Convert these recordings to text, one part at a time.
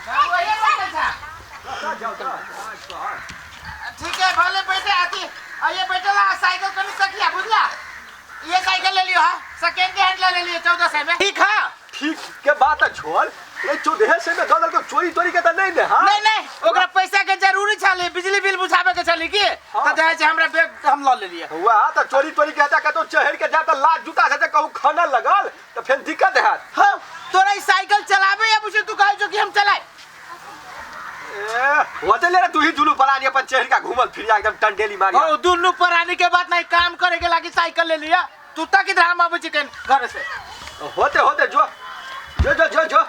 बाबू आइए बैठल छा। ठीक है, भले बैठे आती आइए बैठल आ, साइकिल कनी सखिया बुझला। ये साइकिल ले लियो, हां सेकंड हैंड ले लियो 1400 में। ठीक है, ठीक के बात है छोड़। ए 14 से में दल को चोरी तोरी के त नहीं ने। हां नहीं नहीं, ओकरा पैसा के जरूरी छले, बिजली बिल बुझाबे के छले की त जाय छै हमरा बैग हम ल लेलिए। हुआ त चोरी तोरी के हता कतो चहर के जा त लात जूता से कहू खाना लगल त फेन दिक्कत हैत। हां तोरा ई साइकिल चलाबे या बुझे तू कहै छो कि हम चलाए? ए होते ले रे तू ही दुनू परानी अपन चहर का घूमल फिर एकदम टंडेली मारी। ओ दुनू परानी के बात नहीं, काम करे के लागी साइकिल ले लिया। तू तक इधर हम आबै छी कन घर से। होते होते जो जो जो जो जो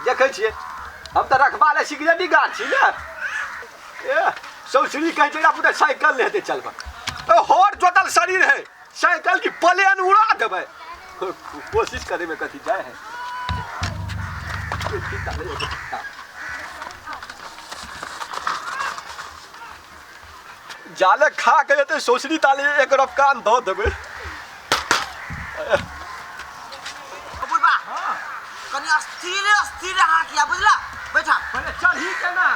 देखै छियै हम तऽ रखबा ले सिगरेटी गाछ छी ने। ए सौसरी कहै छै पुते साइकिल ले हेतै चलबा। ए होर जोतल शरीर है, साइकिल की प्लेन उड़ा देबै। कोशिश करे में कथी जाय है। जाले खा के जेतै सौसरी ताले एक रफ कान धऽ देबै। बुढ़बा कनी अस्थिर अस्थिर हाथ या बुझला। बैठा पहिले चढ़ी केना?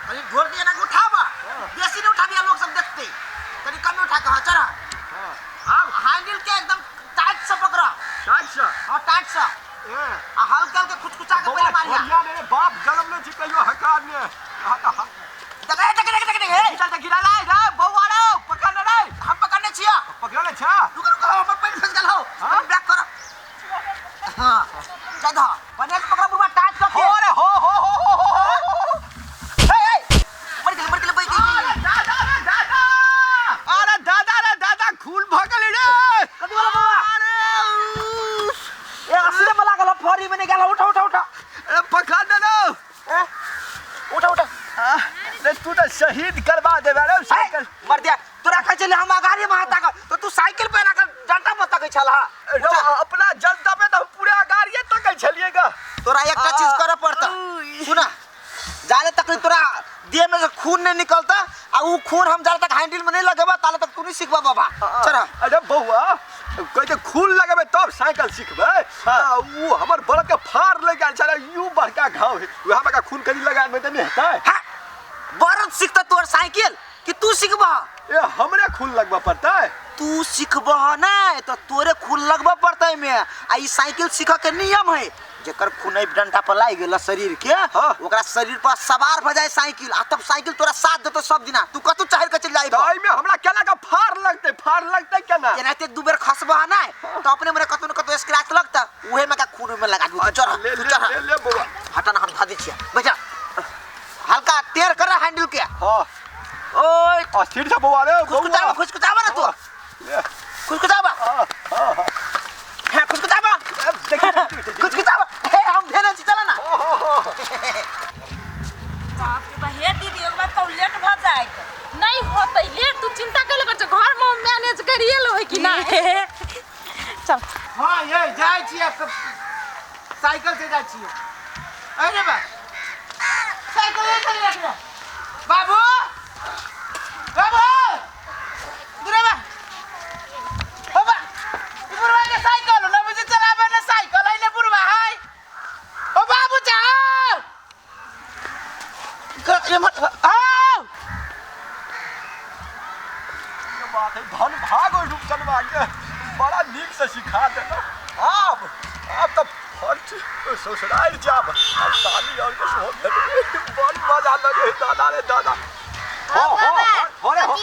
कनी ढोर के एना के उठाबा, बेसी नहीं उठाबिया, लोग सब देखते। कनी कम उठा के, हाँ चढ़ा। आब हैंडल के एकदम टाइट से पकड़ा। टाइट से? हाँ टाइट से। ए आ हल्का हल्का खुचखुचा के पहिले मारिया। बढ़िया मेरे बाप जन्म ले छी कहियो हकार ने। हाँ त हाँ। देख देख देख देख देख, चल त गिरा लाई रे बौआ रे, पकड़ ले रे। हम पकड़ने छिया। पकड़ले छा? रुक रुक, हमर पैर फंस गेल हौ। हाँ? बैक कर। हां जा धा बढ़िया से पकड़ा बुढ़बा, टाइट कर के। हो रे हो हो हो हो हो हो। हे हे मर गेल मर गेल बैठ गेल। अरे दादा रे दादा, अरे दादा रे दादा, खून भ गेल रे। कथी वाला बौआ? अरे ए असले में लागल फरी में नहीं गेल। उठा उठा उठा। अरे पकड़ दे लो। ए उठा उठा। रे तू त शहीद करवा देबे रे साइकिल। मर दिया तोरा कहै छले हम अगाड़ी में हाथ तो तू साइकिल पे ना डंडा पर तकै छल। हां अपना जनता पे त हम पूरा अगाड़िए तकै छलिए गा। तोरा एकटा चीज करे पड़ता सुना, जाले तक तोरा देह में से खून नहीं निकलता आ उ खून हम जाले तक हैंडल में नहीं लगेबा ताले तक तू नहीं सीखबा बाबा। चल। अरे बौआ कहै छै खून लगेबे तब साइकिल सीखबै। उ हमर बड़द के फाड़ ले गेल छलै, you बड़का घाव है, उहा में का खून कनी लगा देबै त नहीं हेतै। हां बड़द सीखता तोर साइकिल कि तू सीखबा? ए हमरे खून लगबा पड़तै। तू सीखबह नहीं तो तोरे खून लगबा पड़तै में। आ ई साइकिल सीख के नियम है, जेकर खून डंडा पर लागि गेल शरीर के, हाँ। ओकरा शरीर पर सवार भ जाए साइकिल आ तब साइकिल तोरा साथ देतो सब दिना, तू कतौ चढ़ के चलि जाइब। त एहिमे हमरा केना के फाड़ लगतै? फाड़ लगतै केना? एनाहिते दू बेर खसबह नहीं तो अपने मने कतौ न कतौ स्क्रैच लगता, उहे में का खून में लगा दू। चढ़ ले तू ले चढ़। ले ले बौआ। हटा ना, हम धऽ दै छियै। बैठा, हल्का टेढ़ कर हैंडल के। हां ओए अस्थिर छ बौआ रे। खुसखुचावा खुसखुचावा ना तू। ले। खुसखुचावा। हां हां हां खुसखुचावा। देखी खुसखुचावा। हे हम धेने छी, चला ना। बाप रे बा, हे दीदी एक बार तो लेट भ जाए। नहीं होतै लेट, तू चिंता कैले कर छ, घर में मैनेज करिए लो है कि ना। चल। हां ये जाय छी साइकिल से जाय छी। अरे बा साइकिल ले चल रख बाबू बाबू दूरे बा बाबा, ई बुढ़वा के साइकिल न बुझे चलाबे न साइकिल है ने बुढ़वा है। ओ बाबू जाओ ये मत आओ। ये बात है, धन भाग और रूपचनवा के बड़ा नीक से सिखा देना। आब आब त फट ससुराल जाब आ साली और के सेहो भेटबै, बड़ मजा लगे दादा रे दादा। हो हो हो रे हो।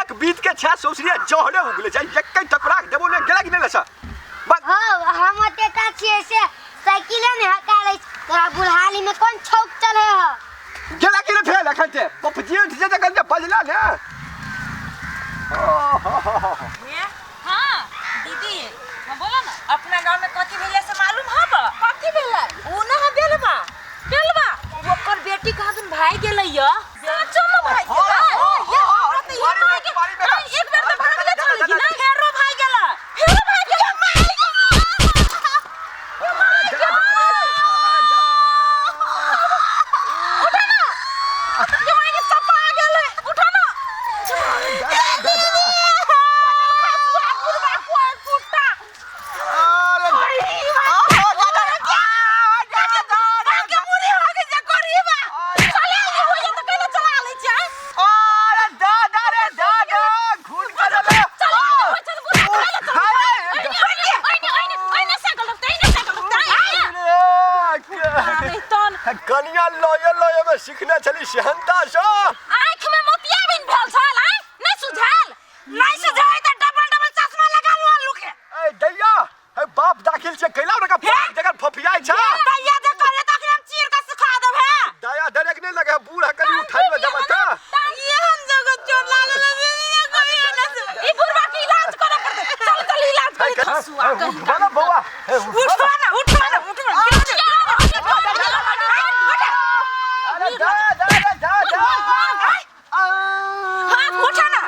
एक बीत के छा ससुरिया जहरे उगले छै, एकै टकरा के देबो ने गेला कि नै लेसा। हम ओतेटा छियै से साइकिले ने हका लै छै। तोरा बुढ़ाली में कोन छौक चले ह? गेला कि नै भेल एखन ते बप जेठ जे जखन जे बजला ने। ओ हो हो हो। हां दीदी हां बोला ना, अपना गांव में कथी भेलै से मालूम हब? कथी भेलै? उ ना ह बेलवा। बेलवा ओकर बेटी कहाँ दिन भाग गेलै य। सचो में भाग गेलै? ये हमरा त ये कहै के नहीं, एक बेर त भागले छलै कि ना? फेरो भाग गेलै। फेरो भाग गेलै। उठा ना, ये माय के सपा गेलै, उठा ना। सीखने छली सेहनता सँ। आँख में मोतियाबिंद भेल छल आँय नहीं सुझायल नहीं सुझाय त डबल डबल चश्मा लगा लो आलू के। ए दैया हे बाप दाखिल छै कैला ओकरा जगह फफियाइ छै। दैया जे करे त हम चीर के सुखा देब हे। दया दरेक नहीं लगे बूढ़ है कनी उठाई में देबा त। ये हम जगह चोट लागल है ये कभी ना ई बुढ़वा के इलाज करे पड़ते। चल चल इलाज करे खसुआ कहीं उठवा ना बौआ। उठवा ना उठवा ना उठवा। अरे दा दा दा दा। हां उठा ना।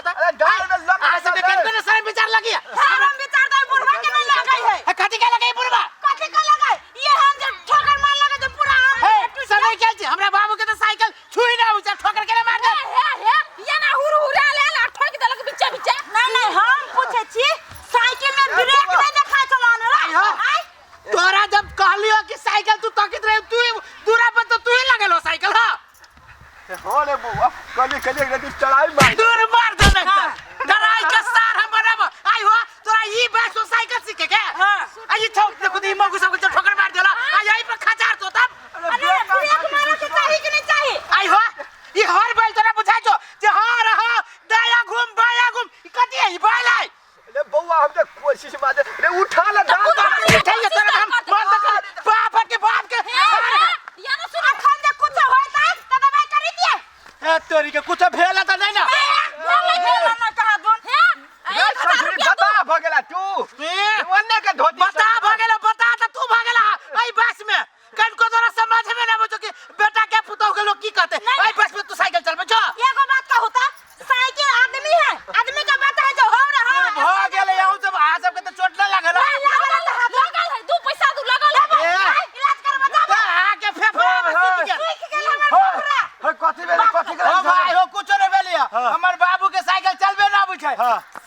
अरे डाल में लग आ सब के कोन सारे विचार लगी हम विचार दे बुढ़वा के नहीं लगै है। कथी के लगे बुढ़वा? कथी के लगै? ये हम जब ठोकर मार लगे तो पूरा हे समय के छी हमरा बाबू के तो साइकिल छुई ना उचा ठोकर के मार दे। हे हे ये ना हुर हुरा ले ला ठोक देलक बिच्चे बिच्चे। नहीं नहीं हम पूछे छी साइकिल में ब्रेक नहीं देखा चलाने रे। तोरा जब कहलियो कि साइकिल तू तकित रहे तू दूरा पर तो तू ही लगल हो साइकिल। हां हां रे बौआ कनी कनी एक राती चढ़ाई मार दूर मार दे ना डराई के सार हम बनाब। आई हो तोरा ई बैठ तो साइकिल सीखे के। हां आई ठोक देखो दी मगु सब के ठोकर मार देला। आई आई पर खचार तो तब। अरे ब्रेक मारे के चाही कि नहीं चाही? आई हो ई हर बैल तोरा बुझाइ छो जे हां रहा दाया घूम बाया घूम ई कथी है ई बैल है। अरे बौआ हम तो कोशिश मार रे उठा ले डाल उठाइए तोरा हम बंद कर बाप के बाप के। ये ना सुन अखन जे कुछ होय त त दबाई करी दिए। ए तोरी के कुछ भेला त नहीं ना। भेला भेला ना कहा दोन। हे रे ससुरी बता भ गेला तू ओन्ने के धोती बता भ गेला बता त तू भ गेला। आई बस में कनको तोरा समझ में ना बचो कि बेटा के पुतोह के लोग की कहते। आई बस में तू साइकिल चलबे जो। एगो बात का होता साइकिल आदमी है आदमी का बात है जो हो रहा भ गेले यहू सब आ सब के त चोट ना लागल। लगल है 2 पैसा दू लगल है। इलाज करबा जाब आ के फेफड़ा में सीख गेल। सीख गेल हमर फेफड़ा। हे कथी भेलै कथी ओ भाई हो कुछो नहीं भेलिया। हमर बाबू के साइकिल चलबे ना आबै छै।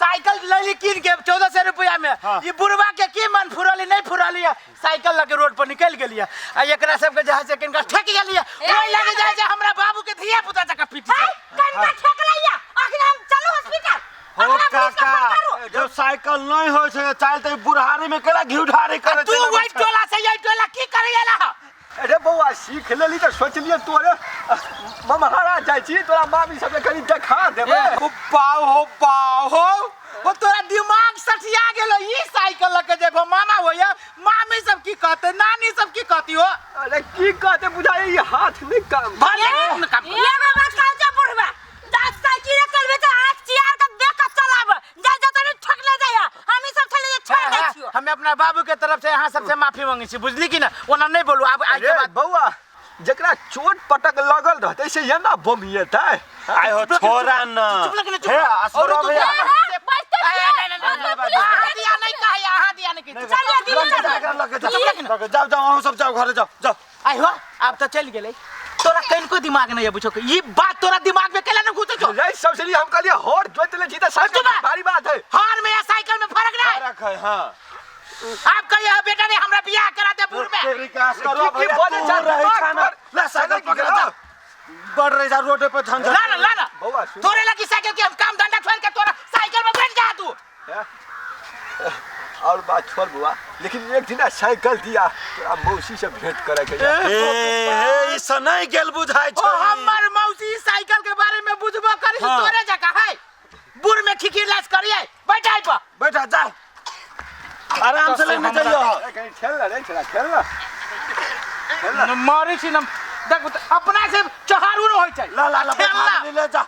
साइकिल लैली कीन के 1400 रुपया में। ई बुढ़वा के की मन फुरली नहीं फुरली साइकिल लके रोड पर निकल गेलिया आ एकरा सब के जहां से किनका ठेक गेलिया ओइ लगे जाय छै हमरा बाबू के धिया पुता जका पीट छै। कनका ठेक लैया अखन हम चलू हॉस्पिटल। हो काका जब साइकिल नहीं होय छै चाल त बुढ़ारी में केला घी ढारी करे तू ओइ टोला से यही टोला की करे गेला? अरे बौआ सीख लेली त सोचलिए तोरे ममहारा जाइ छी तोरा मामी सब के कनी देखा देबै। ओ पाव हो पाव हो ओ तोरा दिमाग सठिया गेलो ई साइकिल लके जेबो मामा होया मामी सब की कहते नानी सब की कहती हो? अरे की कहते बुझाइ ई हाथ नहीं काम भले न काम। एगो बात कहै छै बुढ़वा जा साइकिल चलबे त आँख चियार के देख के चलाब जा जा तनी ठकले जाया हम ई सब छले जे छोड़ दै छियो। हमें अपना बाबू के तरफ से यहाँ सबसे माफी मांगे छी बुझली कि ना ओना नहीं बोलू अब आज के अरे बाद। बौआ जकरा चोट पटक लगल रहतै से एना बमियेतै। आइ हो छोरा न चुप लग चुप। हे असुरा भैया अहाँ दिया नहीं कहे अहाँ दिया नहीं कहे। चलिए दीदी लगे जा लगे जाओ जाओ अहूँ सब जाओ घरे जाओ जाओ। आई हो अब तो चल गेलै तोरा कनको दिमाग नहीं बुझो ई बात तोरा दिमाग में केला न घुसे छो? रे सबसे हम कहलिए हर जोत ले छी त साइकिल भारी बात है। हर में या साइकिल में फर्क नहीं। फर्क है हां। आप कहिए बेटा ने हमरा बियाह करा दे बूढ़ में। विकास करो की बोले जा रहे खाना ले साइकिल पकड़ जा बढ़ रहे जा रोड पे झंझट। ला ना ला ना बौआ तोरे लगी साइकिल के हम काम धंधा छोड़ के तोरा साइकिल में बैठ जा तू। और बात छोड़ बुआ लेकिन एक दिन साइकिल दिया तोरा मौसी से भेंट करे के। ए हे ई सनाई गेल बुझाइ ओ छै। हमर मौसी साइकिल के बारे में बुझबो करी तोरे जका है बूढ़ में खिखिर लास करिए बैठ आई पर बैठा जा आराम से लेने जाइयो। कहीं खेल ना रे छला खेल ना मारे छी न देख अपना से चहारू न होय छै। ला ला ला खेल ले जा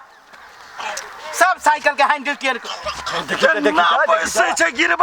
सब साइकिल के हैंडल टेर देखी ना पैसे छै गिरबा।